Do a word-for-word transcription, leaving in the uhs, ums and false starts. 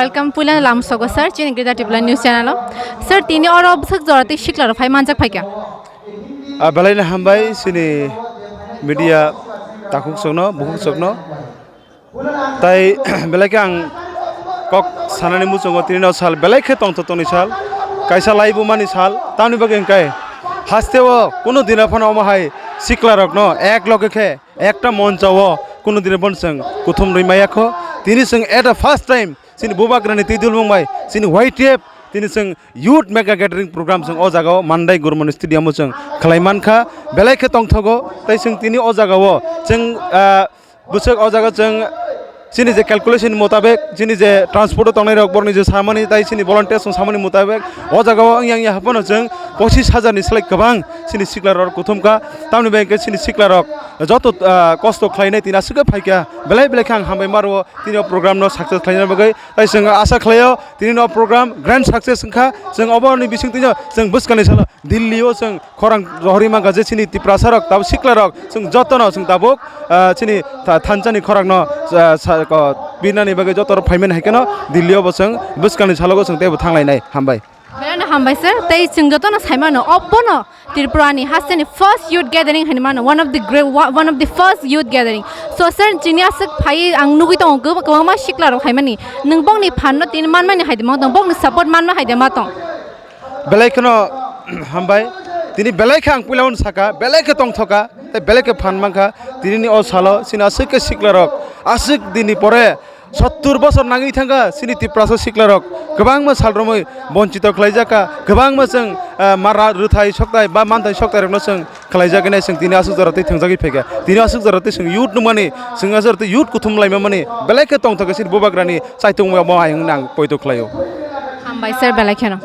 Welcome, puila lam sogo sir, chini Greater Tipraland News Channel o. Sir, tini oro bwswk jora tei sikla rok phai manjak phaikha. Ah, belai no hambai chini media takhuk sokno, bukhuk sokno. Tai belai khe ang kok sanani muchungo tini no sal belai khe tongtho tongni sal, kaisa laibumani sal, tamni bagwi hwnkhe hasteo kunu dina phano omo hai sikla rokno ek loge khe ekta moncha o kunu dina phano chwng kuthum rwi maya kho. Tini chwng at the first time chini bubagrani twi dulmung bai chini Y T F tini chwng youth mega gathering program chwng o jaga o Mandai Gurmani Stadium o chwng khlai mankha, belai khe tongthogo. Tai chwng tini o jaga o chwng, ah, bwswk o jaga chwng chini je calculation mutabek, chini je transport o tongnai rok borokni je samani tai chini volunteers rok samani mutabek o jaga o wngya wngya haphano chwng pochis hajar ni slai kwbang chini sikla rok kuthum kha. Tamni bai khe chini sikla rok joto, ah, kosto khlainai tini aswk khe phaikha, belai belai khe ang hambai maro tini o program no success khlaina bagwi. Tai chwng asa khlaio tini no program grand success wngkha. Chwng oboni bisingtwi no chwng bwskangni salo Delhi o chwng khorang rohorwi mankha je chini Tiprasa rok tabuk sikla rok chwng jotono chwng tabuk, ah, chini tha-, thansa ni khorang no, ah, sa-, ko, birnani bagwi joto rok phaimani hai kheno Delhi o bo chwng bwskangni salo bo chwng teibo thanglainai. Hambai. Belai no hambai sir, tei chwng jotono saimano obono Tripura ni hasteni first youth gathering hinwi mano, one of the great, one of the first youth gathering. So sir, chini aswk phai ang nugwi tongo kwb-, kwbangma sikla rok phaimani, nwng bokni phan no tini manmani hai de ma tong, bokni support manma hai de ma tong. Belai kheno hambai, tini belai khe ang puila uno saka, belai khe tongthoka, tei belai khe phan mankha, tini ni o salo chini aswk khe sikla rok aswk dini pore sottur bosor nangwi thangkha chini Tiprasa sikla rok kwbangma sal romwi bonchito khlaijak kha, kwbangma chwng, ah, mara rwthai sokthai ba manthai sokthai rokno chwng khlaijak hinwi chwng tini aswk jora twi thwngjagwi phaikha. Tini aswk jora twi chwng youth nungmani, chwng aswk jora twi youth kuthum laima mani belai khe tongthok khe chini bubagrani chaitung bo hai wngwi ang poito khlaio. Hambai sir, belai kheno.